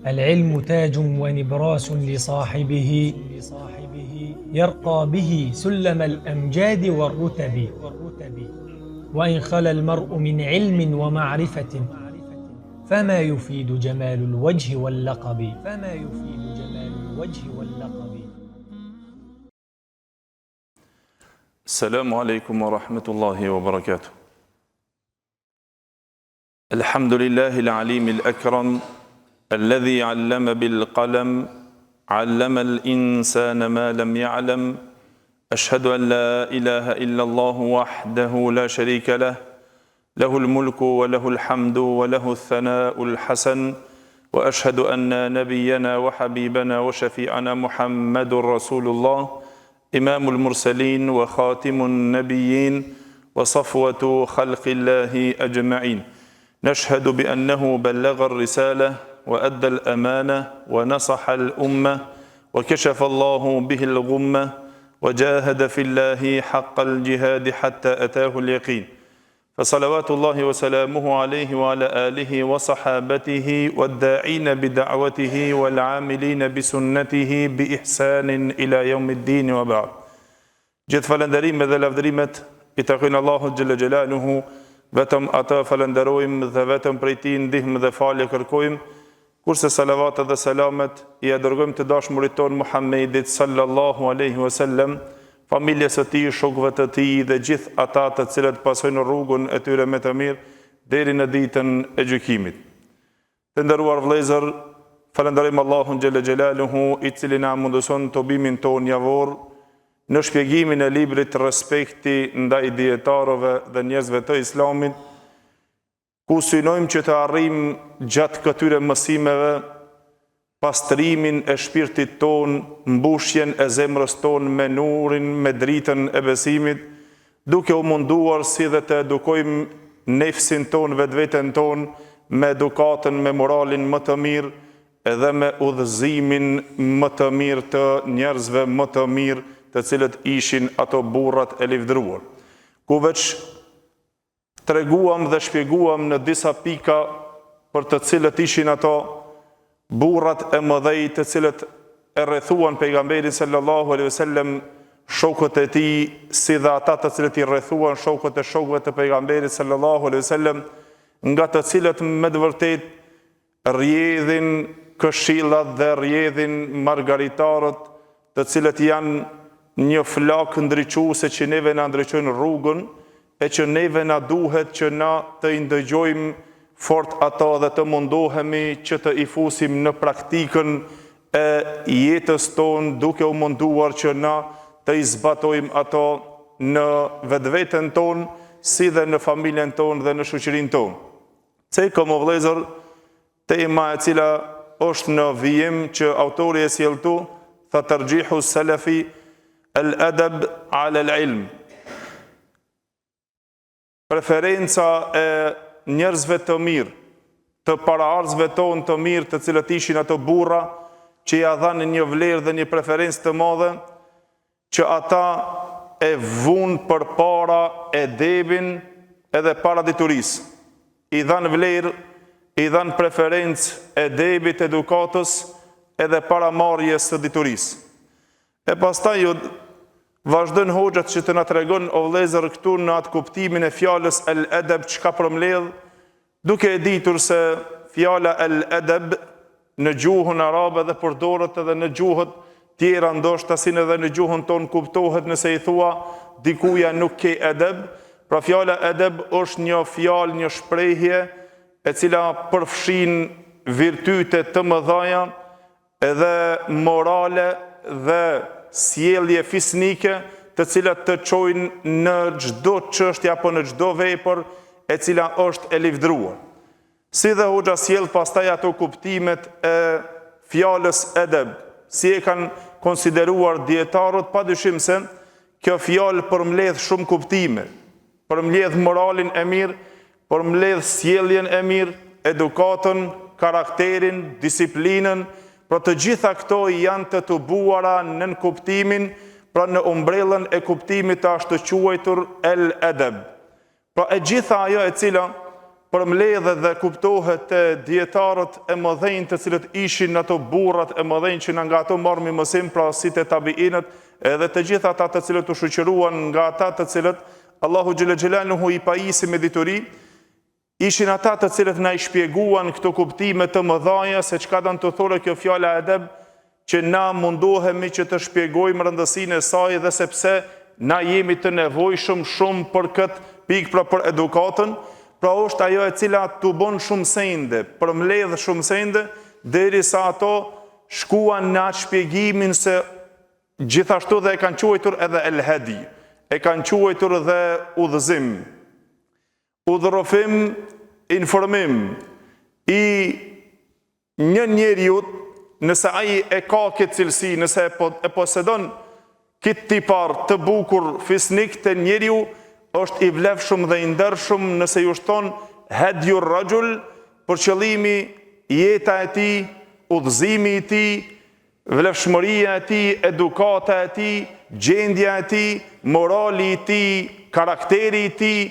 العلم تاج ونبراس لصاحبه يرقى به سلم الأمجاد والرتب وإن خلا المرء من علم ومعرفة فما يفيد جمال الوجه واللقب فما يفيد جمال الوجه واللقب السلام عليكم ورحمة الله وبركاته. الحمد لله العليم الأكرم الذي علم بالقلم علم الإنسان ما لم يعلم أشهد أن لا إله إلا الله وحده لا شريك له له الملك وله الحمد وله الثناء الحسن وأشهد أن نبينا وحبيبنا وشفيعنا محمد رسول الله إمام المرسلين وخاتم النبيين وصفوة خلق الله أجمعين نشهد بأنه بلغ الرسالة وأدى الأمانة ونصح الأمة وكشف الله به الغمة وجاهد في الله حق الجهاد حتى أتاه اليقين فصلوات الله وسلامه عليه وعلى آله وصحابته والداعين بدعوته والعاملين بسنته بإحسان إلى يوم الدين وبعد Gjithë falënderimet dhe lavdërimet i takojnë Allahut xhelle xhelaluhu, vetëm Atë falënderojmë dhe vetëm prej Tij ndihmë dhe falje kërkojmë, kurse salavatet dhe selamet ia dërgojmë të dashmurit tonë Muhammedit sallallahu alejhi ve sellem, familjes së tij, shokëve të tij dhe gjithë ata të cilët pasojnë rrugën e tyre me të mirë deri në ditën e gjykimit. Të nderuar vëllezër, falënderojmë Allahun xhelle xhelaluhu, i cili na mundëson tubimin tonë javor në shpjegimin e librit Respekti ndaj dijetarëve dhe njerëzve të Islamit, ku synojmë që të arrijmë gjatë këtyre mësimeve pastrimin e shpirtit tonë, mbushjen e zemrës tonë me nurin, me dritën e besimit, duke u munduar si dhe të edukojmë nefsin tonë, vetveten tonë, me edukatën, me moralin më të mirë edhe me udhëzimin më të mirë të njerëzve më të mirë, të cilët ishin ato burrat e livdruar. Ku veç Treguam dhe shpjeguam në disa pika për të cilët ishin ato burrat e mëdhej të cilët e rrethuan pejgamberin sallallahu alaihi wasallam, shokët e tij, si dhe ata të cilët i rrethuan shokët e shokëve të pejgamberit sallallahu alaihi wasallam, nga të cilët me të vërtetë rrjedhin këshillat dhe rrjedhin margaritarët, të cilët janë një flakë ndriçuese që neve na ndriçojnë rrugën e që neve na duhet që na të i ndëgjojmë fort ato dhe të mundohemi që të i fusim në praktikën e jetës tonë duke u munduar që na të i zbatojmë ato në vetveten tonë si dhe në familjen tonë dhe në shoqërinë tonë. Cekëm o vëllezër, tema e cila është në vijim që autori e sjell këtu, tha terxhihu selefi el edeb ala el ilm. Preferenca e njerëzve të mirë, të paraardhësve tonë të mirë, të cilët ishin ato burra që ia dhanë një vlerë dhe një preferencë të madhe, që ata e vunë përpara edebin edhe para diturisë. I dhanë vlerë, i dhanë preferencë edebit, edukatës edhe para marrjes së diturisë. E pastaj ju vazhdojnë hoxhat që të na tregon o vëllezër këtu në atë kuptimin e fjalës el edeb çka përmbledh Duke e ditur se fjala el edeb në gjuhën arabe dhe përdoret edhe në gjuhët tjera ndoshta si edhe në gjuhën tonë kuptohet nëse i thua dikuja nuk ke edeb, pra fjala edeb është një fjalë, një shprehje e cila përfshin virtyte të mëdhaja edhe morale dhe sjellje fisnike, të cilat të çojnë në çdo çështje apo në çdo vepër e cila është e livdruar. Si dhe hoxha sjell pastaj ato kuptimet e fjalës edeb, si e kanë konsideruar dijetarët, padyshim se kjo fjalë përmbledh shumë kuptime, Përmbledh moralin e mirë, përmbledh sjelljen e mirë, edukatën, karakterin, disiplinën, pra të gjitha këto janë të tubuara nën kuptimin, pra në ombrellën e kuptimit të ashtuquajtur el edeb. Pra e gjitha ajo e cila përmbledhet dhe kuptohet te dijetarët e mëdhenj të cilët ishin ato burrat e mëdhenj që na nga ato marrmi mësim, pra si te tabiinët edhe të gjithë ata të cilët u shoqëruan nga ata të cilët Allahu xhele xhelaluhu i pajisi me dituri, Ishin ata të cilët na i shpjeguan këto kuptime të mëdhaja se çka don të thotë kjo fjala edeb që na mundohemi që të shpjegojmë rëndësinë e saj dhe sepse na jemi të nevojshëm shumë për këtë pikë pra për edukatën, pra është ajo e cila tubon shumë sende, përmbledh shumë sende, derisa ato shkuan në atë shpjegimin se gjithashtu dhe e kanë quajtur edhe el hedi, e kanë quajtur dhe udhëzim. Udhërrëfim, informim i një njeriut, nëse ai e ka këtë cilësi, nëse e, po, e posedon këtë tipar të bukur fisnik te njeriu, është i vlefshëm dhe i ndershëm nëse ju është thonë hedju rraxhul, për qëllimi jeta e tij, udhëzimi i tij, Vlefshmëria e tij, edukata e tij, gjendja e tij, morali i tij, karakteri i tij,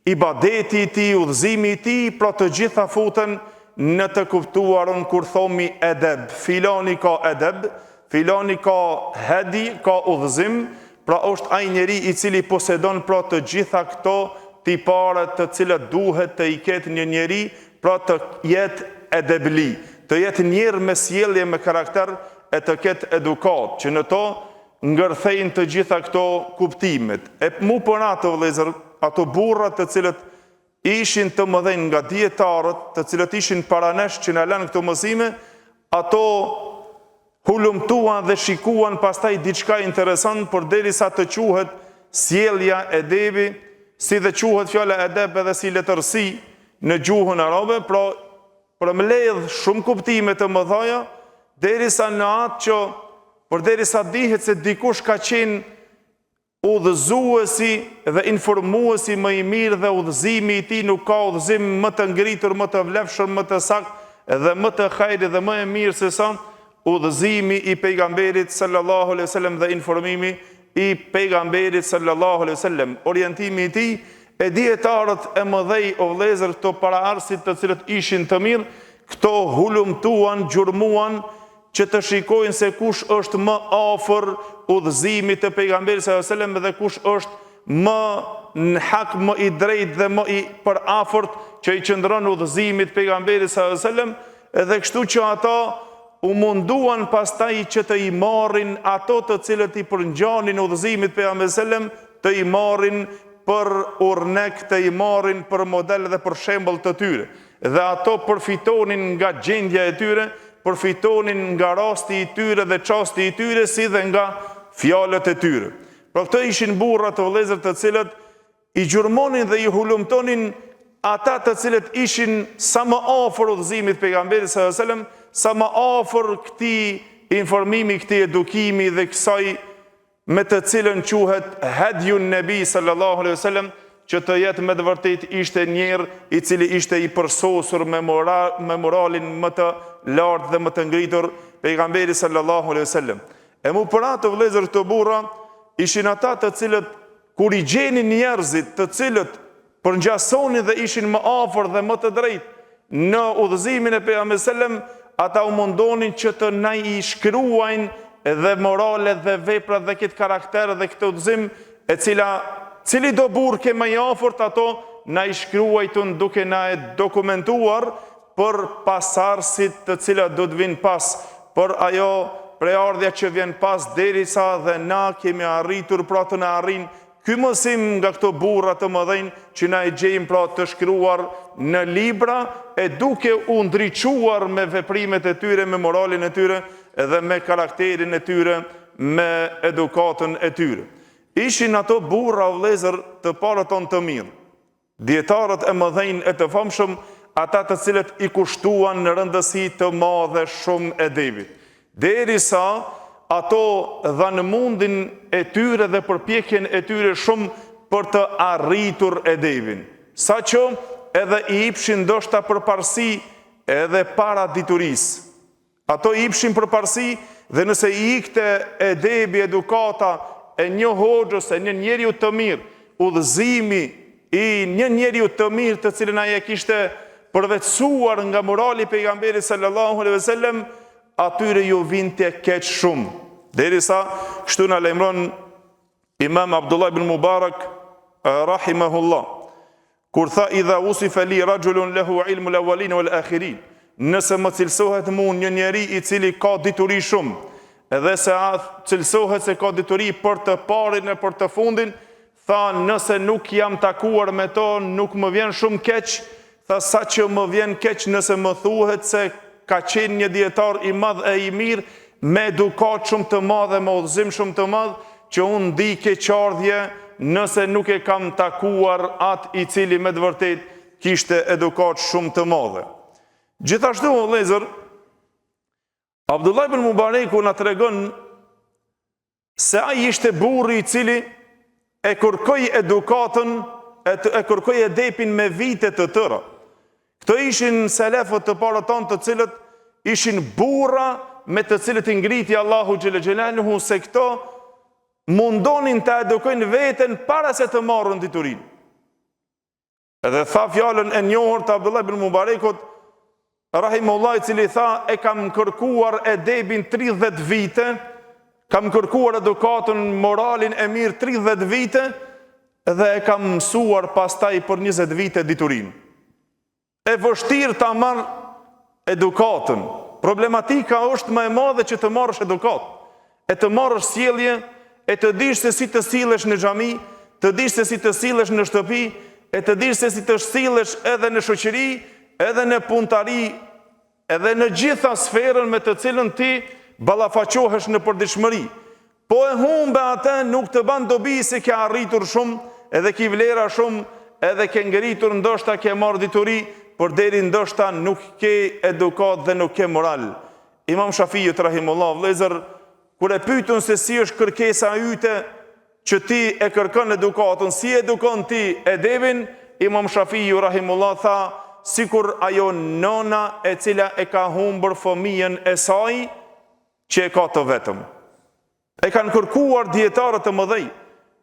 ibadeti i tij, udhëzimi i tij, pra të gjitha futen në të kuptuarën kur thomi edeb. Filani ka edeb, filani ka hedi, ka udhëzim, pra është ai njeri i cili posedon pra të gjitha këto tipare të cilat duhet të i ketë një njeri, Pra të jetë edebli, të jetë njeri me sjellje me karakter e të ketë edukatë, që në to ngërthejnë të gjitha këto kuptimet. E mu për ato vëllezër, ato burra të cilët ishin të mëdhenj nga dijetarët, të cilët ishin para nesh që na lanë këto mësime, ato hulumtuan dhe shikuan pastaj diçka interesant përderisa të quhet sjellja edebi, si dhe quhet fjala edeb edhe si letërsi në gjuhën arabe, pra përmbledh shumë kuptime të mëdhaja, derisa në atë që përderisa dihet se dikush ka qenë Udhëzuesi dhe informuesi më i mirë dhe udhëzimi i tij nuk ka udhëzim më të ngritur, më të vlefshëm, më të saktë dhe më të hajrit dhe më e mirë se sa udhëzimi i pejgamberit sallallahu alaihi wasallam dhe informimi i pejgamberit sallallahu alaihi wasallam, orientimi i tij e dijetarët e mëdhej o vëllezër këto paraardhësit të cilët ishin të mirë, këto hulumtuan, gjurmuan që të shikojnë se kush është më afër udhëzimit të pejgamberit sallallahu alajhi wasallam dhe kush është më në hak më i drejtë dhe më i përafërt që i qëndron udhëzimit të pejgamberit sallallahu alajhi wasallam edhe kështu që ata u munduan pastaj që të i marrin ato të cilët i përngjanin udhëzimit të pejgamberit sallallahu alajhi wasallam të i marrin për urnek të i marrin për model dhe për shembull të tyre Dhe ato përfitonin nga gjendja e tyre, përfitonin nga rasti i tyre dhe çasti i tyre, si dhe nga fjalët e tyre. Pra këto ishin burra të vëllezër të cilët i gjurmonin dhe i hulumtonin ata të cilët ishin sa më afër udhëzimit të pejgamberit sallallahu alajhi wasallam, sa më afër këtij informimi, këtij edukimi dhe kësaj me të cilën quhet hedjun nebi sallallahu alaihi wasallam që të jetë me të vërtetë ishte njeri i cili ishte i përsosur me moral, me moralin më të lartë dhe më të ngritur pejgamberi sallallahu alaihi wasallam. E mu për atë vëllezër këto burra ishin ata të cilët kur i gjenin njerëzit të cilët përngjasonin dhe ishin më afër dhe më të drejtë në udhëzimin e pejgamberit sellem, ata u mundonin që të na i shkruajnë dhe moralet dhe veprat dhe këtë karakter dhe këtë udhëzim e cila cilido burrë ke më i afërt ato na i shkruajtun duke na e dokumentuar për pasardhësit të cilat do të vinë pas për ajo prejardhja që vjen pas derisa dhe na kemi arritur pra të na arrijnë Ky mësim nga këto burra të mëdhenj që na e gjejmë pra të shkruar në libra e duke u ndriçuar me veprimet e tyre, me moralin e tyre dhe me karakterin e tyre, me edukatën e tyre. Ishin ato burra o vëllezër të parët tonë të mirë. Dijetarët e mëdhenj e të famshëm, ata të cilët i kushtuan rëndësi të madhe shumë edebit. Derisa ato dhanë mundin e tyre dhe përpjekjen e tyre shumë për të arritur edebin. Saqë edhe i ipshin ndoshta përparësi edhe para diturisë. Ato i ipshin përparësi dhe nëse i ikte edebi, edukata e një hoxhës, e një njeriu të mirë, udhëzimi i një njeriu të mirë të cilën ai e kishte përvetësuar nga morali i pejgamberit sallallahu alaihi wasallam, atyre ju vinte keq shumë. Derisa kështu na lajmëron Imam Abdullah ibn Mubarak rahimahullah kur tha idha usifa li rajulun lahu ilmu al-awwalin wal akhirin nëse më cilësohet mu një njeri i cili ka dituri shumë edhe se a cilësohet se ka dituri për të parin e për të fundin tha nëse nuk jam takuar me to nuk më vjen shumë keq Tha sa që më vjen keq nëse më thuhet se ka qenë një dijetar i madh e i mirë, me edukatë shumë të madhe, me udhëzim shumë të madh, që unë ndij keqardhje nëse nuk e kam takuar atë i cili me të vërtetë kishte edukatë shumë të madhe. Gjithashtu, o vëllezër, Abdullah ibn Mubareku na tregon Se ai ishte burri i cili e kërkoi edukatën, e, e kërkoi edepin me vite të tëra. Këto ishin selefët të parët tanë të cilët ishin burra me të cilët i ngriti Allahu xhele xhelaluhu se këto mundonin ta edukojnë veten para se të marrin diturinë. Edhe tha fjalën e njohur të Abdullah ibn Mubarekut, rahimullah i cili tha e kam kërkuar edebin 30 vite, kam kërkuar edukatën, moralin e mirë 30 vite dhe e kam mësuar pastaj për 20 vite diturinë. E vështirë ta marr edukatën. Problematika është më e madhe që të marrësh edukatë, e të marrësh sjellje, e të dish se si të sillesh në xhami, të dish se si të sillesh në shtëpi, e të dish se si të sillesh edhe në shoqëri, edhe në punëtari, edhe në gjitha sferën me të cilën ti ballafaqohesh në përditshmëri. Po e humbe atë nuk të ban dobi se ke arritur shumë edhe ki vlera shumë edhe ke ngritur ndoshta ke marrë dituri por deri ndoshta nuk ke edukatë dhe nuk ke moral. Imam Shafiut rahimullah vëllezër kur e pyetën se si është kërkesa yte që ti e kërkon edukatën si edukon ti edebin Imam Shafiu rahimullah tha sikur ajo nona e cila e ka humbur fëmijën e saj që e ka të vetëm. E kanë kërkuar dijetarët të mëdhej.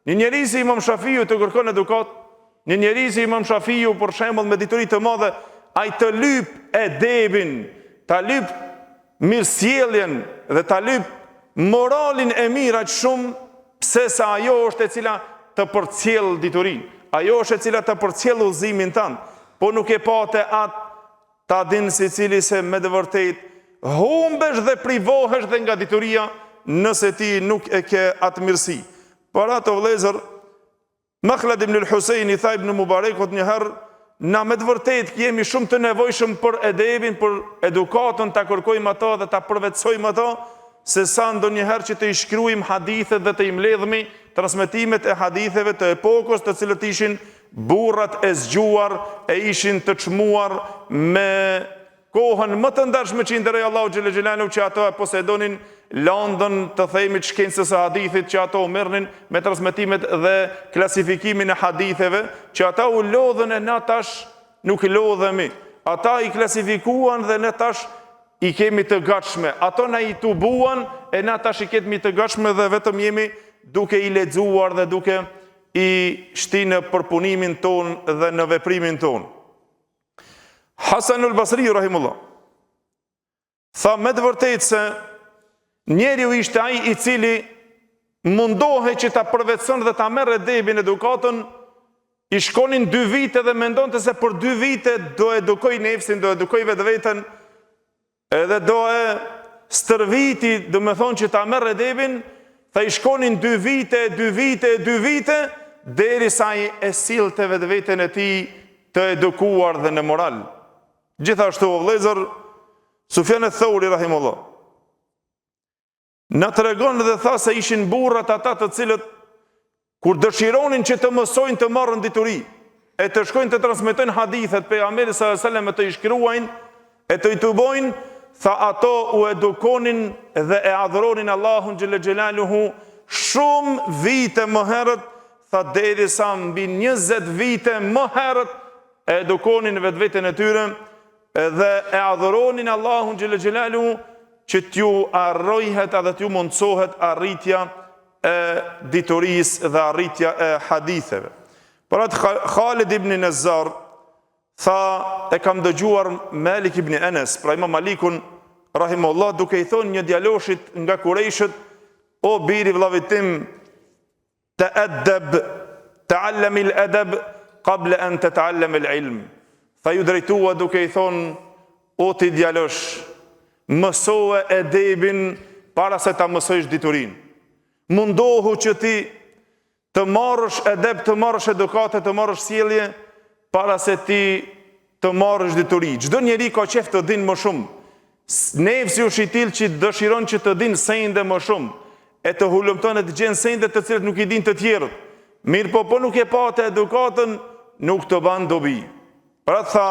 Një njeri si Imam Shafiu të kërkon edukatë, një njeri si Imam Shafiu për shembull me dituri të madhe, ai të lyp edebin, ta lyp mirësjelljen dhe ta lyp moralin e mirë aq shumë, pse se ajo është e cila të përcjell diturinë, ajo është e cila të përcjell udhëzimin tënd. Po nuk e pate atë Ta din secili se me të vërtetë humbesh dhe privohesh dhe nga dituria nëse ti nuk e ke atë mirësi. Për ato vëllezër, Makhlad ibn al-Husayn i tha ibn Mubarekut një herë, na me të vërtetë jemi shumë të nevojshëm për edebin, për edukatën, ta kërkojmë ato dhe ta përvetësojmë ato, se sa ndonjëherë që të i shkruajmë hadithet dhe të i mbledhmi transmetimet e haditheve të epokës, të cilët ishin burrat e zgjuar e ishin të çmuar me kohën më të ndershme që i nderoi Allahu xhele xhelaluhu që ato e posedonin landën të themi të shkencës së hadithit që ato u merrnin me transmetimet dhe klasifikimin e haditheve që ata u lodhën e na tash nuk lodhemi ata i klasifikuan dhe ne tash i kemi të gatshme. Ato na i tubuan e na tash i kemi të gatshme dhe vetëm jemi duke i lexuar dhe duke i shti në përpunimin tonë dhe në veprimin tonë. Hasan al-Basri rahimullah tha me të vërtetë se njeriu ishte ai i cili mundohej që ta përvetëson dhe ta merr edebin edukatën I shkonin dy vite dhe mendonte se për dy vite do edukoj nefsin, do edukoj vetveten, edhe do e stërviti, domethonë që ta merr edebin, tha i shkonin dy vite, dy vite, dy vite, derisa ai e sillte vetveten e tij të edukuar dhe në moral. Gjithashtu, o vëllezër, Sufjan eth-Theuri, rahimullah, Na tregon dhe tha se ishin burrat ata të cilët kur dëshironin që të mësojnë të marrin dituri e të shkojnë të transmetojnë hadithet pejgamberit sallallahu alajhi wasallam e të i shkruajnë e të i tubojnë, tha ato u edukonin dhe e adhuronin Allahun xhele xhelaluhu shumë vite më herët, tha derisa mbi 20 vite më herët e edukonin vetveten e tyre Dhe e adhuronin Allahun xhele xhelaluhu që t'ju arrohet edhe t'ju mundësohet arritja e diturisë dhe arritja e haditheve. Për atë Khalid ibn Nezzar, tha e kam dëgjuar Malik ibn Enes, pra imam Malikun, rahimullah, duke i thonë një djaloshit nga kurejshët, o biri vllavit tim, Te'eddeb, te'allemil edeb, kable en teteallemel ilm. Tha iu drejtua duke i thonë, o ti djalosh, mësoe edebin para se ta mësojsh diturinë. Mundohu që ti të marrësh edeb, të marrësh edukatë, të marrësh sjellje, para se ti të marrësh dituri. Çdo njeri ka qejf të din më shumë. Nefsi është i tillë që dëshiron që të din sende më shumë, e të hulumton e të gjen sende të cilët nuk i din të tjerët. Mirëpo po nuk e pate edukatën, nuk të ban dobi. Pra tha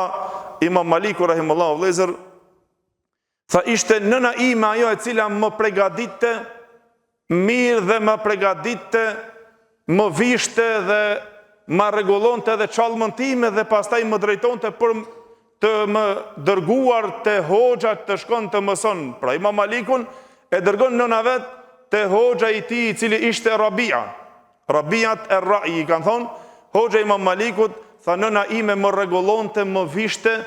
Imam Maliku rahimullahu vëllezër, Tha ishte nëna ime ajo e cila më pregaditte mirë dhe më pregaditte, më vishte dhe ma rregullonte edhe çallmën time dhe pastaj më drejtonte për të më dërguar te hoxha të shkon të mëson. Pra Imam Malikun e dërgon nëna vet te hoxha i tij i cili ishte Rabia. Rabiat er-Ra'i i kanë thonë, hoxha Imam Malikut, tha nëna ime më rregullonte, më vishte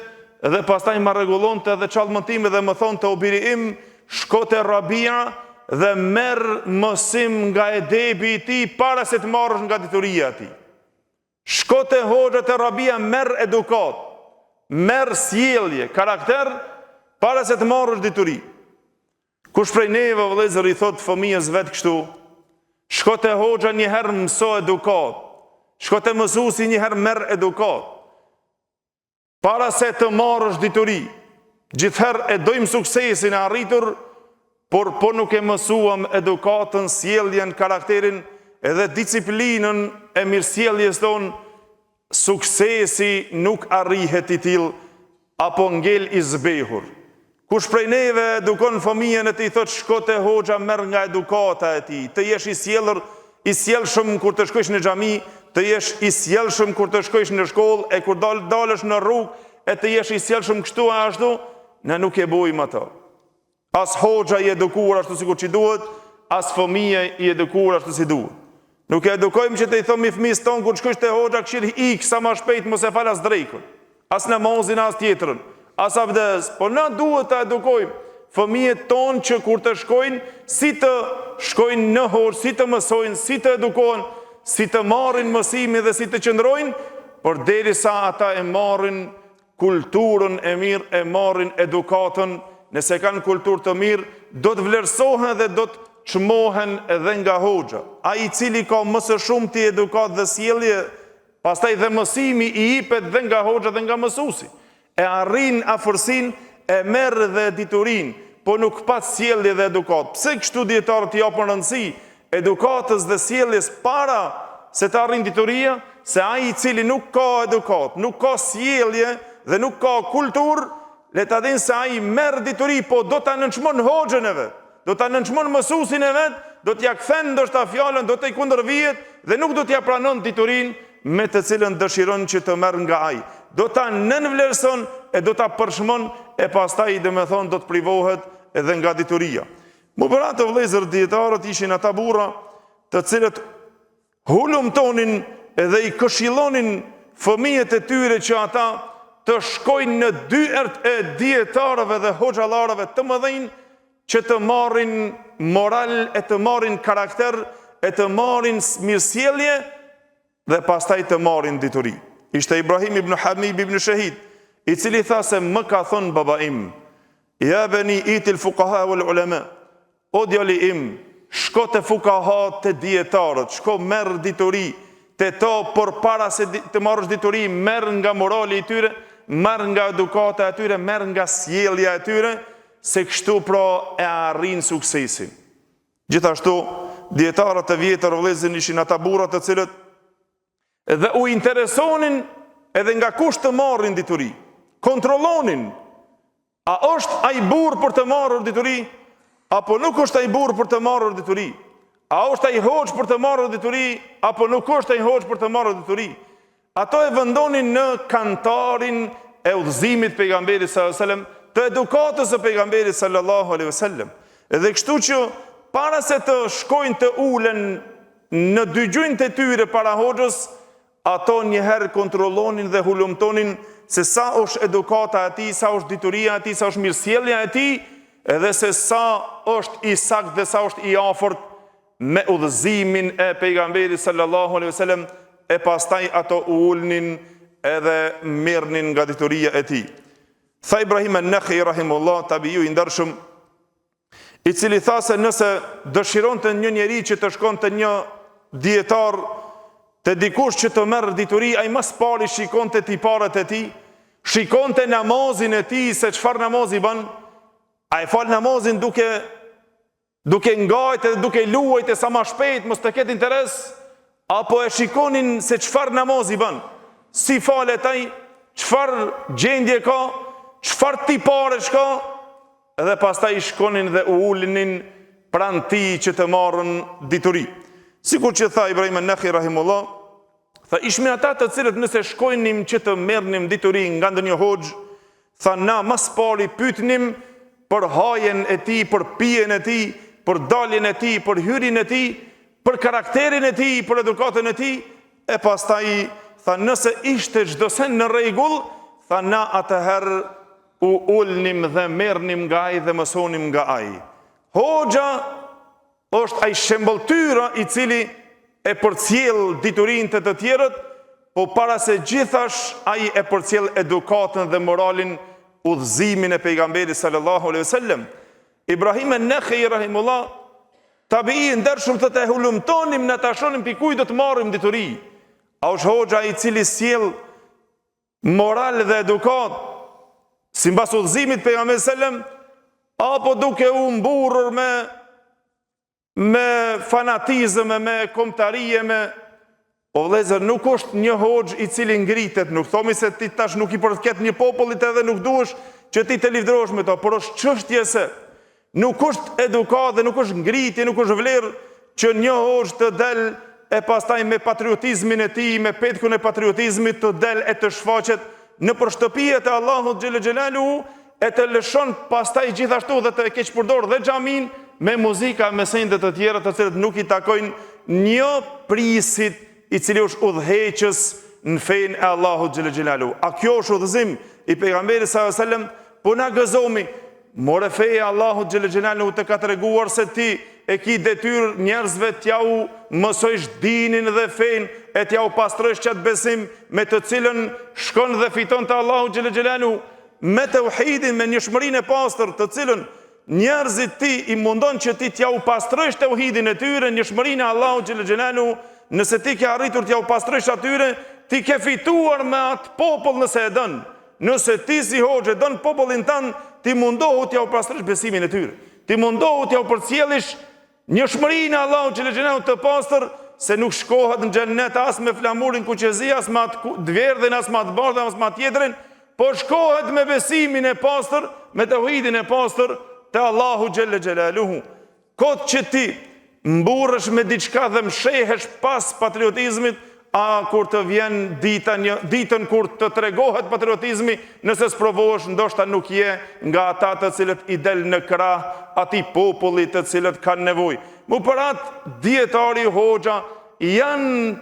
dhe pastaj më rregullonte edhe çallmën time dhe më thonte o biri im, shko te Rabia dhe merr mësim nga edebi i tij para se të marrësh nga dituria e tij. Shko te hoxha te Rabia merr edukatë, merr sjellje, karakter para se të marrësh dituri. Kush prej neve vëllezër i thotë fëmijës vet kështu, shko te hoxha një herë mëso edukatë, shko te mësuesi një herë merr edukatë. Para se të marrësh dituri, gjithherë e dojmë suksesin e arritur, por po nuk e mësuam edukatën, sjelljen, karakterin edhe disiplinën e mirësjelljes tonë, Suksesi nuk arrihet i tillë apo ngel i zbehur. Kush prej neve edukon fëmijën e tij thotë shko te hoxha merr nga edukata e tij, të jesh i sjellur, i sjellshëm kur të shkojsh në xhami, të jesh i sjellshëm kur të shkojsh në shkollë e kur dal dalësh në rrugë e të jesh i sjellshëm kështu e ashtu, ne nuk e bojmë ato. As hoxha i edukuar ashtu sikur që duhet, as fëmija i edukuar ashtu si duhet. Nuk e edukojmë që t'i thomi fëmijës tonë kur shkojsh te hoxha kqyr ik sa ma shpejt mos e fal as drekën, as namazin as tjetrën, as abdes, po na duhet ta edukojmë fëmijët tonë që kur të shkojnë, si të shkojnë në hoxhë, si të mësojnë, si të edukohen, si të marrin mësimin dhe si të qëndrojnë, por derisa ata e marrin kulturën e mirë e marrin edukatën, nëse kanë kulturë të mirë, do të vlerësohen dhe do të çmohen edhe nga hoxha. Ai i cili ka më së shumti edukatë dhe sjellje, pastaj dhe mësimi i jipet dhe nga hoxha dhe nga mësuesi. E arrin afërsinë, e merr dhe diturinë, po nuk pat sjellje dhe edukatë. Pse kështu dijetarët i japën rëndësi edukatës dhe sjelljes para se të arrin dituria, se ai i cili nuk ka edukatë, nuk ka sjellje dhe nuk ka kulturë, le ta dinë se ai merr dituri, po do ta nënçmon hoxhën e vet, do ta nënçmon mësuesin e vet, do t'ia kthen ndoshta fjalën, do t'i kundërvihet dhe nuk do t'ia pranon diturinë me të cilën dëshiron që të merr nga ai. Do ta nënvlerëson e do ta përçmon e pastaj domethënë do të privohet edhe nga dituria. Mu për atë vëllezër dijetarët ishin ata burra të cilët hulumtonin edhe i këshillonin fëmijët e tyre që ata të shkojnë në dyert e dijetarëve dhe hoxhallarëve të mëdhenj që të marrin moral e të marrin karakter e të marrin mirësjellje dhe pastaj të marrin dituri. Ishte Ibrahim ibn Habib ibn Shehid, i cili tha se më ka thënë baba im, Ja beni itil fukaha wal ulema, o djali im, shko te fukahat te dijetarët, shko merr dituri te to, por para se të marrësh dituri, merr nga morali i tyre, merr nga edukata e tyre, merr nga sjellja e tyre, se kështu pra e arrin suksesin. Gjithashtu, dijetarët e vjetër vëllezër ishin ata burra të cilët dhe u interesonin edhe nga kush të marrin dituri. Kontrollonin a është ai burrë për të marrur dituri apo nuk është ai burrë për të marrur dituri. A është ai hoxhë për të marrur dituri apo nuk është ai hoxhë për të marrur dituri. Ato e vendonin në kantarin e udhëzimit pejgamberit sallallahu alajhi wasallam, të edukatës së pejgamberit sallallahu alajhi wasallam. Dhe kështu që para se të shkojnë të ulen në dy gjunjët e tyre para hoxhës, Ato njëherë kontrollonin dhe hulumtonin se sa është edukata e tij, sa është dituria e tij, sa është mirësjellja e tij, edhe se sa është i saktë dhe sa është i afërt me udhëzimin e pejgamberit sallallahu alaihi wasallam e pastaj ato u ulnin edhe merrnin nga dituria e tij. Tha Ibrahim an-Nakhai rahimullah, tabiu i ndershëm, i cili tha se nëse dëshironte një njeri që të shkon te një dijetar te dikush që të merr dituri, ai më së pari shikonte tiparet e tij, shikonte namazin e tij se çfarë namazi bën, a e fal namazin duke duke ngajtë dhe duke luajtë sa ma shpejt, mos të ketë interes, apo e shikonin se çfarë namazi bën, si falet ai, çfarë gjendje ka, çfarë tiparesh ka, dhe pastaj shkonin dhe u ulnin pranë tij që të marrën dituri. Sikur që tha Ibrahim an-Nakhi rahimullah, tha ishmi ata të cilët nëse shkojnim që të merrnim dituri nga ndonjë hoxhë, tha na më së pari pyetnim për hajen e tij, për pijen e tij, për daljen e tij, për hyrjen e tij, për karakterin e tij, për edukatën e tij, e pastaj tha nëse ishte çdo send në rregull, tha na atëherë U ulnim dhe merrnim nga ai dhe mësonim nga ai. Hoxha është ai shembëlltyra i cili e përcjell diturinë te të tjerët, po para se gjithash ai e përcjell edukatën dhe moralin, udhëzimin e pejgamberit sallallahu alaihi wasallam. Ibrahim an-Nakhai rahimullah tabii i ndershëm thotë e hulumtonim na ta shohim pi kujt do të marrim dituri. A është hoxha i cili sjell moral dhe edukatë, simbas udhëzimit pejgamberit sellem, apo duke u mburrur me me fanatizëm e me kombëtari e me O vëllezër, nuk është një hoxhë i cili ngritet, nuk thomi se ti tash nuk i përket një popullit edhe nuk duhesh që ti të livdrohesh me to, por është çështje se Nuk është edukatë dhe nuk është ngritje, nuk është vlerë që një hoxhë të del e pastaj me patriotizmin e tij, me petkun e patriotizmit të del e të shfaqet nëpër shtëpijet e Allahut xhele xhelaluhu e të lëshon pastaj gjithashtu dhe të e keqpërdor dhe xhaminë me muzika me sende të tjera të cilët nuk i takojnë një prijësit i cili është udhëheqës në fenë e Allahut xhele xhelaluhu. A kjo është udhëzim i pejgamberit sallallahu alajhi wasallam? Po na gëzomi More feja e Allahut xhele xhelaluhu të ka treguar se ti e ki detyrë njerëzve t'ja u mësojsh dinin dhe fenë e t'ja u pastrojsh qat besim me të cilën shkon dhe fiton te Allahu xhele xhelaluhu me teuhidin me njëshmërinë e pastër të cilën njerëzit ti i mundon që ti t'ja u pastrojsh teuhidin e tyre njëshmërinë e Allahut xhele xhelaluhu nëse ti ke arritur t'ja u pastrojsh atyre ti ke fituar me atë popull nëse e don Nëse ti si hoxhë e don popullin tënd, ti mundohu t'ja u pastrojsh besimin e tyre. Ti mundohu t'ja u përcjellish njëshmërinë e Allahut xhele xhelaluhu të pastër, se nuk shkohet në xhennet as me flamurin kuqezi, as me atë të verdhin, as me atë bardhën, as me atë tjetrin, po shkohet me besimin e pastër, me teuhidin e pastër te Allahu xhele xhelaluhu. Kot që ti mburresh me diçka dhe mshehesh pas patriotizmit, a kur të vjen dita një, ditën kur të tregohet patriotizmi, nëse sprovohesh ndoshta nuk je nga ata të cilët i del në krah atij populli të cilët kanë nevojë. Mu për atë dijetari hoxha janë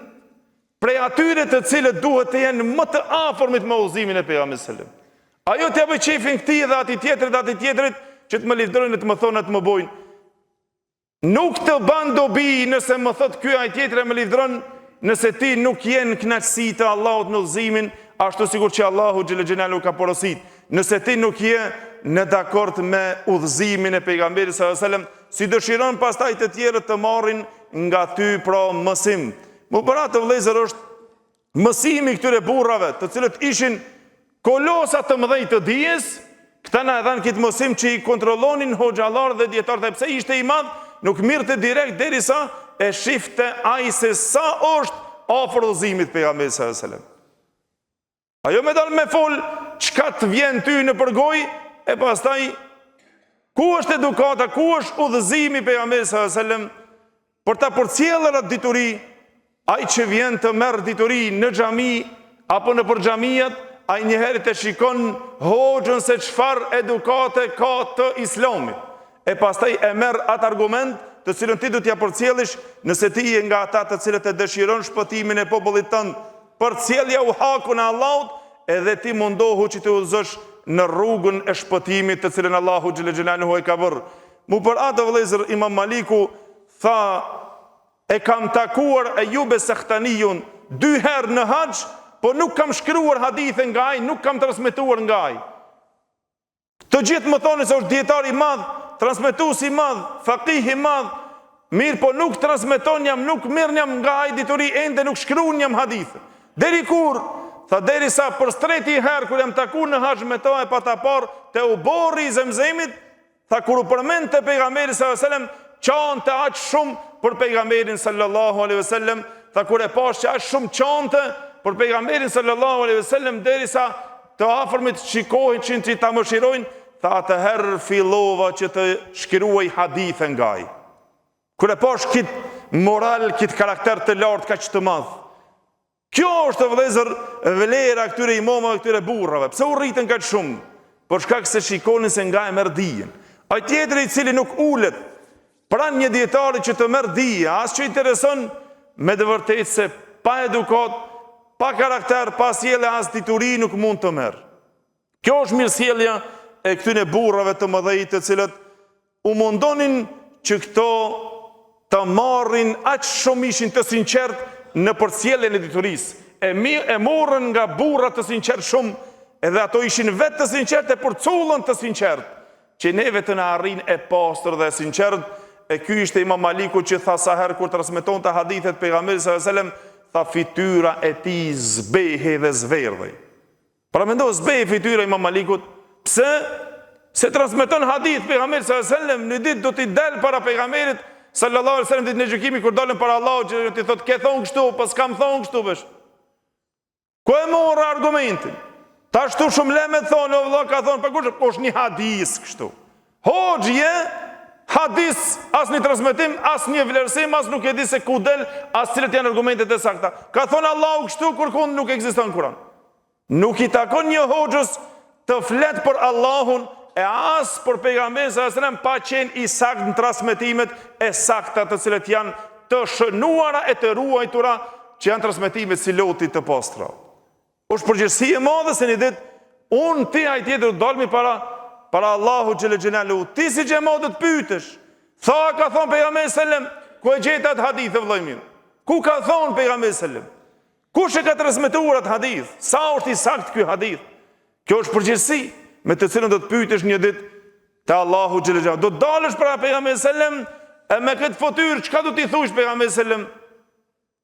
prej atyre të cilët duhet të jenë më të afërmit me udhëzimin e pejgamberit sallallahu alajhi wasallam. Ajo t'ia bëj qejfin këtij dhe atij tjetrit dhe atij tjetrit që të më livdrojnë e të më thonë e të më bojnë. Nuk të ban dobi nëse më thot ky ai tjetri e më livdron, nëse ti nuk je në kënaqësi të Allahut në udhëzimin, ashtu sikur që Allahu xhele xhelaluhu ka porosit. Nëse ti nuk je në dakord me udhëzimin e pejgamberit sallallahu alajhi wasallam, si dëshiron pastaj të tjerët të marrin nga ty pra mësim. Mu për atë vëllezër është mësimi i këtyre burrave, të cilët ishin kolosa të mëdhenj të dijes, këta na e dhanë këtë mësim që i kontrollonin hoxhallarët dhe dijetarët, e pse ishte i madh, nuk mirrte direkt derisa e shifte ai se sa është afër udhëzimit pejgamberit sallallahu alajhi wasallam. Ajo me dalë me fol, çka të vjen ty nëpër gojë, e pastaj, ku është edukata, ku është udhëzimi i pejgamberit sallallahu alajhi wasallam, për ta përcjellë atë dituri, ai që vjen të merr dituri në xhami, apo nëpër xhamiat, ai njëherë e shikon hoxhën se çfarë edukate ka të islamit. E pastaj e merr atë argument, të cilën ti do t'ia përcjellish, nëse ti je nga ata të cilët e dëshiron shpëtimin e popullit tënd. Përcjelljau hakun e Allahut edhe ti mundohu që t'i udhëzosh në rrugën e shpëtimit të cilën Allahu xhele xhelaluhu e ka bërë. Mu për atë vëllezër Imam Maliku tha e kam takuar Ejub es-Sehtaniun dy herë në haxh, po nuk kam shkruar hadithe nga ai, nuk kam transmetuar nga ai. Të gjithë më thonin se është dijetar i madh, transmetues i madh, fakih i madh, mirëpo nuk transmetonjam, nuk mirrnjam nga ai dituri ende nuk shkruanjam hadithe. Deri kur? Tha derisa për s'treti herë kur jam taku në haxh me to e pata parë te oborri i Zemzemit, tha kur u përmendte pejgamberi sallallahu alajhi wasallam, qante aq shumë për pejgamberin sallallahu alaihi wasallam, tha kur e pashë që aq shumë qante për pejgamberin sallallahu alaihi wasallam derisa Të afërmit shikoheshin që ta mëshirojnë, tha atëherë fillova që të shkruaj hadithe nga ai. Kur e pash kit moral, kit karakter të lartë kaq të madh. Kjo është vëllezër vlera e këtyre imamave, këtyre burrave. Pse u rritën kaq shumë? Për shkak se shikonin se nga e merr dijen. Ai tjetri i cili nuk ulet pranë një dijetari që të merr dije, as që intereson me të vërtetë se pa edukatë, pa karakter, pa sjellje as dituri nuk mund të merr. Kjo është mirësjellja e këtyre burrave të mëdhej të cilët u mundonin që këto të marrin aq shumë ishin të sinqertë në përcjelljen e diturisë. E, mi, e morën nga burra të sinqertë shumë, edhe ato ishin vetë të sinqertë e përcollën të sinqertë. Që neve të na arrin e pastër dhe e sinqertë, e ky ishte Imam Maliku që tha sa herë kur transmetonte hadithet pejgamberit sallallahu alajhi wasallam, tha fytyra e tij zbehej dhe zverdhej. Paramendo zbehej fytyra e Imam Malikut, pse? Se transmeton hadith pejgamberit sallallahu alajhi wasallam, një ditë do t'i del para pejgamberit sallallahu alajhi wasallam ditën e gjykimit kur dalën para Allahut që t'i thotë ke thonë kështu, po s'kam thonë kështu vesh. Ku e more argumentin? Tash ktu shumë lehtë me thonë, o vëlla ka thonë, pa kush, po është një hadis kështu. Hoxhë je, hadis, as një transmetim, as një vlerësim, as nuk e di se ku del, as cilët janë argumentet e sakta. Ka thonë Allahu kështu, kurkund nuk ekziston Kur'an. Nuk i takon një hoxhës të flet për Allahun e as për pejgamberin sallallahu alajhi wasallam pa qenë i saktë në transmetimet e sakta të cilat janë të shënuara e të ruajtura që janë transmetime si loti të pastra. Është përgjegjësi e madhe se një ditë unë ti ai tjetër do dalmi para para Allahu xhele xhelaluhu. Ti si xhemat do të pyetesh. Tha ka thonë pejgamberi sallallahu alajhi wasallam, ku e gjete atë hadith vëllai im? Ku ka thonë pejgamberi sallallahu alajhi wasallam? Kush e ka transmetuar atë hadith? Sa është i saktë ky hadith? Kjo është përgjegjësi me të cilën do të pyetesh një ditë te Allahu xhele xhelaluhu. Do të dalësh para pejgamberit sallallahu alajhi wasallam e me këtë fytyrë çka do t'i thuash pejgamberit sallallahu alajhi wasallam?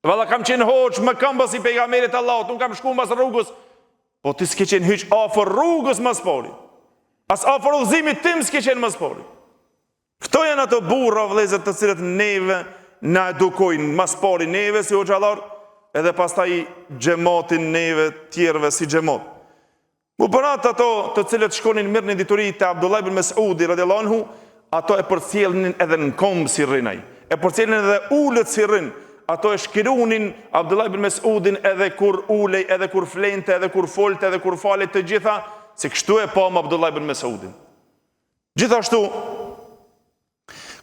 Valla kam qenë hoxhë mëkëmbës i pejgamberit të Allahut, unë kam shku mbas rrugës. Po ti s'ke qenë hiç afër rrugës ma s'pari. As afër udhëzimit tim s'ke qenë ma s'pari. Këto janë ato burra vëllezër të cilët neve na edukojnë ma s'pari neve si hoxhallar edhe pastaj xhematin neve tjerëve si xhemat. Po për atë ato të cilët shkonin merrnin dituri te Abdullah ibn Mesudi radiallahu anhu, ato e përcjellnin edhe në kombë si rrin ai. E përcjellnin edhe ulët si rrin. Ato e shkrunin Abdullah ibn Mesudin edhe kur ulej, edhe kur flente, edhe kur folte, edhe kur falej të gjitha, se kështu e pamë Abdullah ibn Mesudin. Gjithashtu,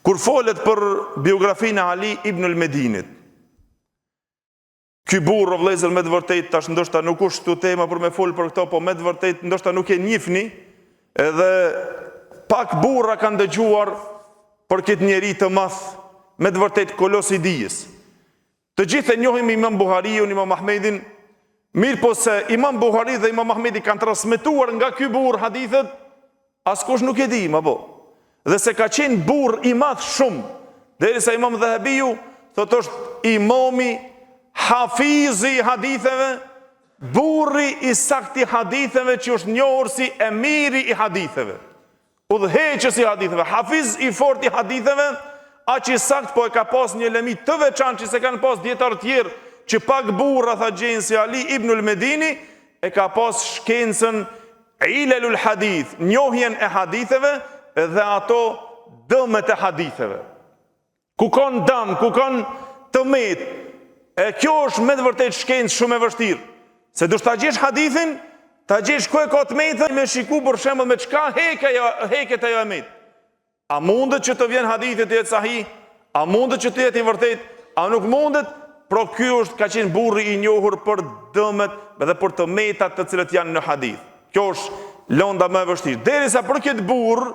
kur folet për biografinë e Ali ibn al-Medinit, ky burrë o vëllezër me të vërtetë tash ndoshta nuk është këtu tema për me fol për këto, po me të vërtetë ndoshta nuk e njihni, edhe pak burra kanë dëgjuar për këtë njeri të madh, me të vërtetë kolos i dijes. Të gjithë e njohim Imam Buhariun, Imam Ahmedin, mirëpo se Imam Buhari dhe Imam Ahmedi kanë transmetuar nga ky burrë hadithet, askush nuk e di, ma bo. Dhe se ka qenë burrë i madh shumë, derisa Imam Dhehebiu thotë është imami hafizi i haditheve, burri i saktë i haditheve që është njohur si emiri i haditheve. Udhëheqës i haditheve, hafiz i fortë i haditheve, aq i saktë po e ka pas një lemi të veçantë që s'e kanë pas dijetarë tjerë, që pak burra tha gjenë si Ali ibnul Medini, e ka pas shkencën ilelul hadith, njohjen e haditheve dhe ato dëmet e haditheve. Ku kanë dam, ku kanë të metë. E kjo është me të vërtetë shkencë shumë e vështirë. Se dush ta gjesh hadithin, ta gjesh ku e ka të metën, me shiku për shembull me çka heke ajo, heket ajo e metë. A mundet që të vjen hadithi të jetë sahih? A mundet që të jetë i vërtetë? A nuk mundet? Pra ky është ka qenë burri i njohur për dëmet dhe për të metat të cilët janë në hadith. Kjo është lënda më e vështirë. Derisa për këtë burrë,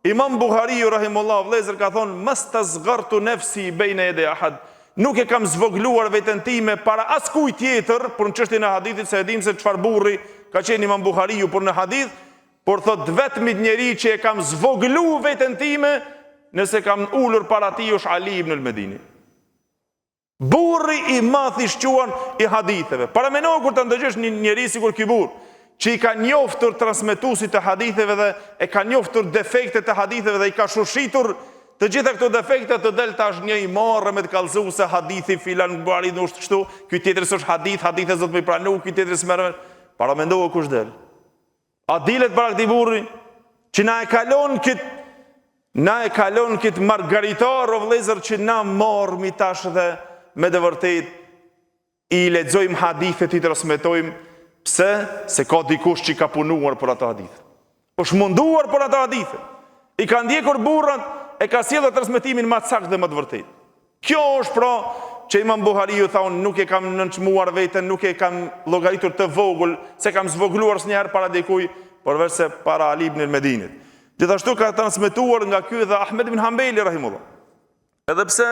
Imam Buhariu rahimullah vëllezër ka thonë mastasgartu nefsi bejne jedej ahad. Nuk e kam zvogëluar veten time para askujt tjetër për në çështjen e hadithit se e dimë se çfarë burri ka qenë Imam Buhariu për në hadith, por thotë të vetmit njeri që e kam zvogëlu veten time nëse kam ulur para tij është Ali ibn al-Medini. Burri i madh i shquar i haditheve. Paramendo kur ta ndëgjosh një njeri sikur ky burrë, që i ka njoftur transmetuesit e haditheve dhe e ka njoftur defektet e haditheve dhe i ka shushitur të gjitha këto defekte të del tash një i marrë me të kallzu se hadithi filan Buhari nuk është kështu, ky tjetri s'është hadith, hadithe s'do me i pranu, ky tjetri s'merr. Paramendo kush del. A dilet para këtij burri që na e kalon kit na e kalon kit margaritar o vëllezër që na marrmi tash dhe me të vërtet i lexojmë hadithet i transmetojmë pse se ka dikush që ka punuar për ato hadithe. Është munduar për ato hadithe. I ka ndjekur burrat e ka sjellë transmetimin më të saktë dhe më të vërtetë. Kjo është pra që Imam Buhariu tha unë nuk e kam nënçmuar veten, nuk e kam llogaritur të vogël, s'e kam zvogëluar asnjëherë para dikujt, përveç se para Ali ibn al-Medinit. Gjithashtu ka transmetuar nga ky dhe Ahmed ibn Hanbeli rahimullah. Edhe pse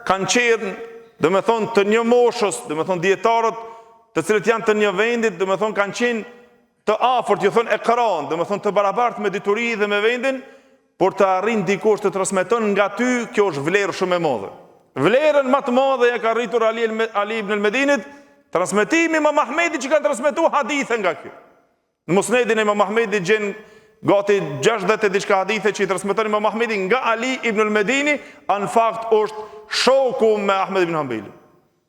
kanë qenë, domethënë të një moshës, domethënë dijetarët të cilët janë të një vendit, domethënë kanë qenë të afërt, ju thonë ekran, domethënë të barabartë me dituri dhe me vendin, Por të arrin dikush të transmeton nga ty, kjo është vlerë shumë e madhe. Vlerën më të madhe ja ka arritur Ali, Ali ibn al-Medinit, transmetimi Imam Ahmedit që kanë transmetu hadithe nga ky. Në Musnedin e Imam Ahmedit gjen gati 60 e diçka hadithe që i transmeton Imam Ahmedi nga Ali ibn al-Medini, a në fakt është shoku me Ahmed ibn Hanbelin.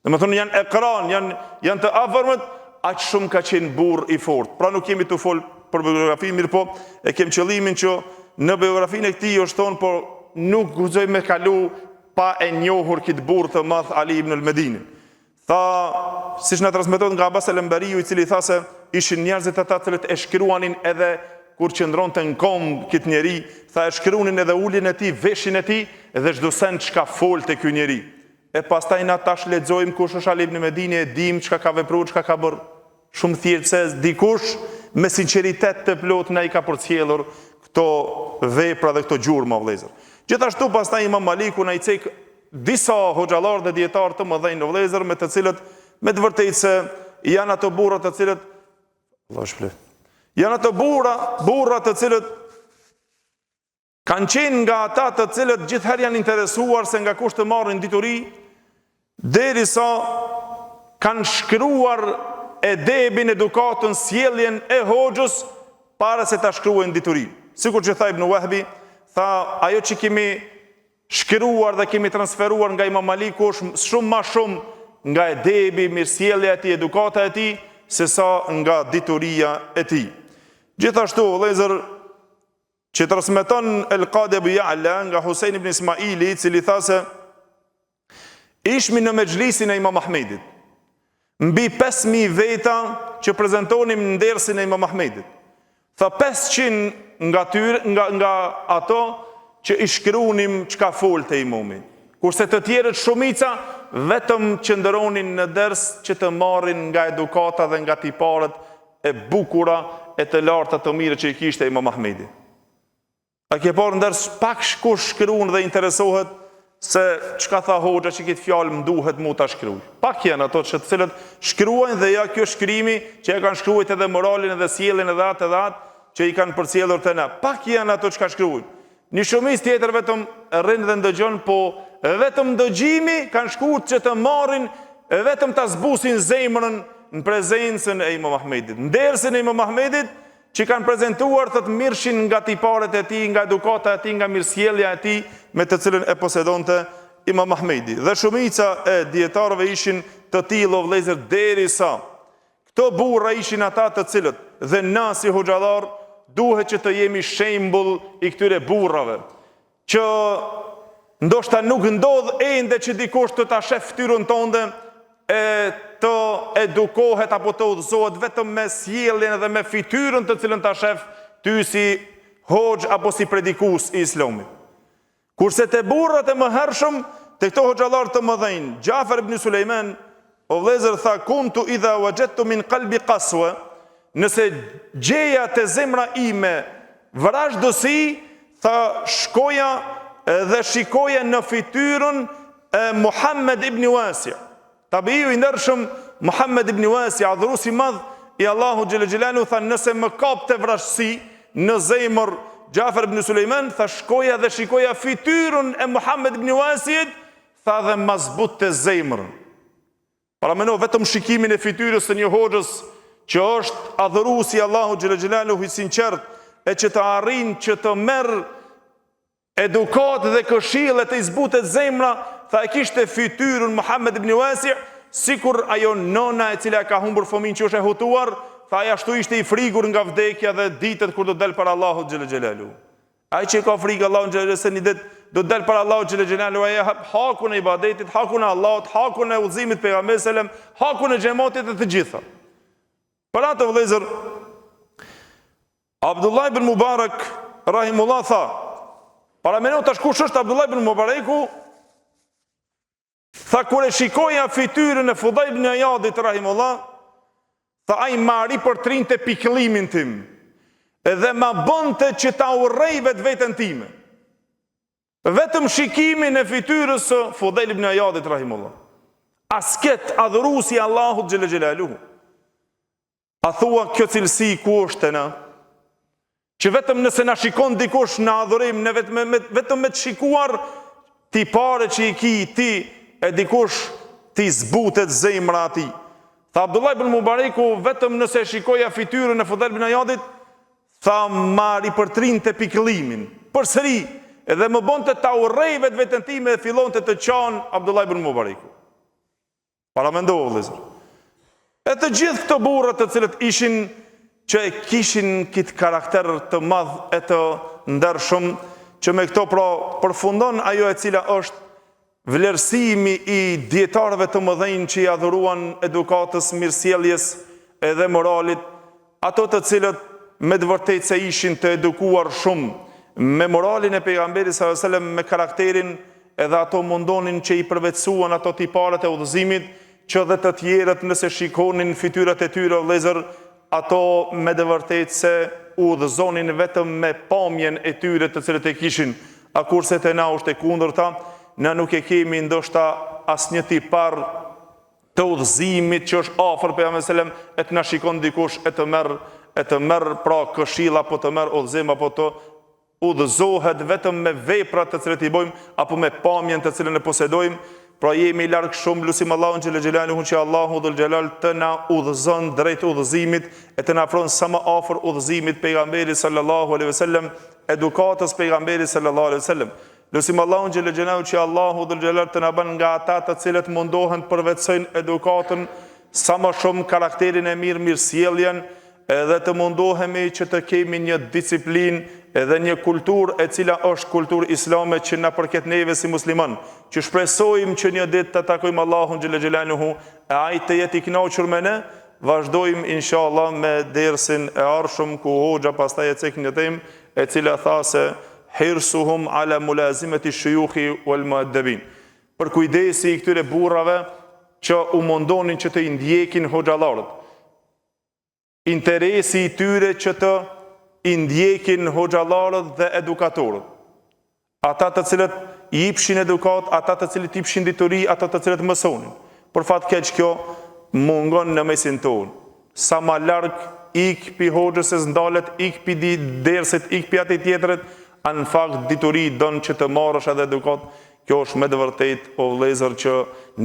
Domethënë janë ekran, janë, janë të afërmët, aq shumë ka qenë burrë i fortë. Pra nuk jemi tu fol për biografi, mirëpo e kem qëllimin që në biografinë e këtij është thonë, por nuk guxoj me kalu pa e njohur këtë burrë të madh Ali ibn al-Medinin. Tha, siç na transmetohet nga Abbas al-Ambariu, i cili tha se ishin njerëzit ata të cilët e shkruanin edhe kur qëndronte në komb këtë njeri, tha e shkruanin edhe uljen e tij, veshin e tij dhe çdo send çka folte ky njeri. E pastaj na tash lexojmë kush është Ali ibn Medini e dimë çka ka vepruar, çka ka bërë. Shumë thjesht pse dikush me sinqeritet të plotë na i ka përcjellur këto vepra dhe këto gjurma vëllezër. Gjithashtu pastaj Imam Maliku na i cek disa hoxhallarë dhe dijetarë të mëdhenj vëllezër me të cilët me të vërtetë se janë ato burra të cilët Allahu shpërbleftë. Janë ato burra, burra të cilët Kanë qenë nga ata të cilët gjithherë janë interesuar se nga kush të marrin dituri, derisa kanë shkruar edebin, edukatën, sjelljen e hoxhës para se ta shkruajnë diturinë. Sikur që tha Ibn Wahbi, tha ajo që kemi shkruar dhe kemi transferuar nga Imam Maliku është shumë ma shumë nga edebi, mirësjellja e tij, edukata e tij, sesa nga dituria e tij. Gjithashtu, vëllezër, Që transmeton El Kadi Abu Ja'la nga Husein ibn Ismaili, i cili tha se ishmi në mexhlisin e Imam Ahmedit. Mbi 5000 veta që prezentonim në dersin e Imam Ahmedit. Tha 500 nga tyre, nga nga ato që i shkrunim çka folte imami. Kurse të tjerët shumica vetëm qëndronin në ders që të marrin nga edukata dhe nga tiparet e bukura e të larta të mira që i kishte Imam Ahmedi. A ke parë në ders pak kush shkruan dhe interesohet se çka tha hoxha që këtë fjalë më duhet mu ta shkruaj. Pak janë ato që të cilët shkruajnë dhe ja kjo shkrimi që e kanë shkruajt edhe moralin edhe sjelljen edhe atë edhe atë që i kanë përcjellur te na. Pak janë ato çka shkruajnë. Një shumicë tjetër vetëm rrin dhe ndëgjon, po vetëm ndëgjimi kanë shku që të marrin vetëm ta zbusin zemrën në prezencën e Imam Ahmedit. Në dersin e Imam Ahmedit që kanë prezentuar thotë merrshin nga tiparet e tij, nga edukata e tij, nga mirësjellja e tij me të cilën e posedonte Imam Ahmedi. Dhe shumica e dijetarëve ishin të tillë o vëllezër derisa Këto burra ishin ata të cilët dhe na si hoxhallarë duhet që të jemi shembull i këtyre burrave, që ndoshta nuk ndodh ende që dikush të ta shef fytyrën tënde e të edukohet apo të udhëzohet vetëm me sjelljen dhe me fytyrën të cilën ta shef ty si hoxhë apo si predikues i Islamit. Kurse te burrat e mëhershëm, Te këto hoxhallarë të mëdhenj, Xhafer ibn Sulejman, o vëllezër tha kuntu idha wajadtu min qalbi qaswa, nëse gjeja te zemra ime vrazhdësi, tha shkoja dhe shikoja në fytyrën e Muhammed ibn Wasi. Tabiu i ndershëm Muhammed ibn Wasi, adhurues i madh i Allahut xhele xhelaluhu, tha nëse më kapte vrazhdësi në zemër Xhafer ibn Sulejman, tha shkoja dhe shikoja fytyrën e Muhammed ibn Wasit, tha dhe ma zbutte zemrën. Paramendo vetëm shikimin e fytyrës së një hoxhës që është adhurues i Allahut xhele xhelaluhu i sinqert e që të arrin që të merr Edukatë dhe këshillë e të i zbutet zemra, tha e kishte fytyrën Muhammed ibn Wasi, sikur ajo nona e cila e ka humbur fëmijën që është e hutuar, tha ai ashtu ishte i frigur nga vdekja dhe ditët kur do të dalë para Allahut xhele xhelaluhu. Ai që ka frikë Allahun xhele se një ditë do të dalë para Allahut xhele xhelaluhu, ai e hap hakun e ibadetit, hakun e Allahut, hakun e udhëzimit pejgamberit salem, hakun e xhematit e të gjitha. Për atë vëllezër, Abdullah ibn Mubarak rahimullah tha, paramendo tash kush është Abdullah ibn Mubaraku? Tha kur e shikoja fytyrën e Fudajl ibn Ijadit rahimullah, tha ai ma ripërtrinte pikëllimin tim dhe ma bënte që ta urrej vetveten time. Vetëm shikimin e fytyrës së Fudajl ibn Ijadit rahimullah. Asket adhuruesi i Allahut xhele xhelaluhu. A thua kjo cilësi ku është te na? Që vetëm nëse na shikon dikush në adhurim, ne vetëm me, vetëm me të shikuar tipare që i ki ti e dikush t'i zbutet zemra atij. Tha Abdullah ibn Mubareku, vetëm nëse e shikoja fytyrën e Fudajl ibn Ijadit, tha ma ripërtrinte pikëllimin. Përsëri, edhe më bonte ta urrej vetveten time dhe fillonte të qan Abdullah ibn Mubareku. Paramendo vëllezër. E të gjithë këto burra të cilët ishin që e kishin këtë karakter të madh e të ndershëm, që me këto pra përfundon ajo e cila është vlerësimi i dijetarëve të mëdhenj që i adhuruan edukatës, mirësjelljes edhe moralit, Ato të cilët me të vërtetë se ishin të edukuar shumë me moralin e pejgamberit sallallahu alajhi wasallam me karakterin edhe ato mundonin që i përvetësuan ato tiparet e udhëzimit që dhe të tjerët nëse shikonin fytyrat e tyre vëllezër ato me të vërtetë se u udhëzonin vetëm me pamjen e tyre të cilët e kishin a kurse te na është e kundërta na nuk e kemi ndoshta asnjë tipar të udhëzimit që është afër pejgamberit sallallahu alajhi wasallam e të na shikon dikush e të merr e të merr pra këshillë apo të merr udhëzim apo të udhëzohet vetëm me veprat të cilat i bëjmë apo me pamjen të cilën e posedojmë pra jemi larg shumë lusim Allahun xhele xhelaluhu që Allahu dhul xhelal të na udhëzon drejt udhëzimit e të na afron sa më afër udhëzimit pejgamberit sallallahu alaihi wasallam edukatës pejgamberit sallallahu alaihi wasallam Lusim Allahun xhele xhelaluhu që Allahu dhul xhelal të na bën nga ata të cilët mundohen të përvetësojnë edukatën sa më shumë karakterin e mirë, mirësjelljen, edhe të mundohemi që të kemi një disiplinë edhe një kulturë e cila është kulturë islame që na përket neve si musliman, që shpresojmë që një ditë ta takojmë Allahun xhele xhelaluhu e ai të jetë i kënaqur me ne, vazhdojmë inshallah me dersin e ardhshëm ku hoxha pastaj e cek një temë e cila tha se Hirsuhum ala mulazimeti shuyukhi wal muaddebin. Përkujdesi i këtyre burrave që u mundonin që të i ndjekin hoxhallarët. Interesi i tyre që të i ndjekin hoxhallarët dhe edukatorët. Ata të cilët jipshin edukatë, ata të cilët jipshin dituri, ata të cilët mësonin. Për fat keq kjo mungon në mesin tonë. Sa ma larg ik pi hoxhës se s'ndalet, ik pi di dersit, ik pi atij tjetrit, a në fakt dituri don që të marrësh edhe edukatë, kjo është me të vërtetë o vëllezër që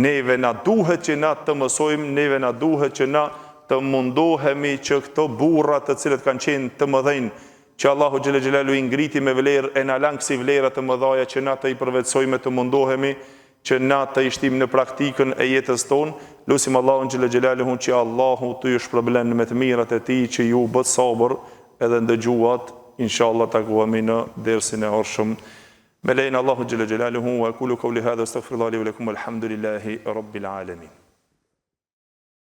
neve na duhet që na të mësojmë, neve na duhet që na të mundohemi që këto burra të cilët kanë qenë të mëdhenj, që Allahu xhele xhelaluhu i ngriti me vlerë e na lanë kësi vlera të mëdhaja që na të i përvetësojmë e të mundohemi që na të i shtim në praktikën e jetës tonë, lusim Allahun xhele xhelaluhu që Allahu të ju shpërblen me të mirat e tij që ju bëtë sabër edhe ndëgjuat, inshallah takohemi në dersin e ardhshëm me lejen e Allahut xhele xhelaluhu wa aqulu qawli hadha astaghfirullah li wa lakum walhamdulillahi rabbil alamin.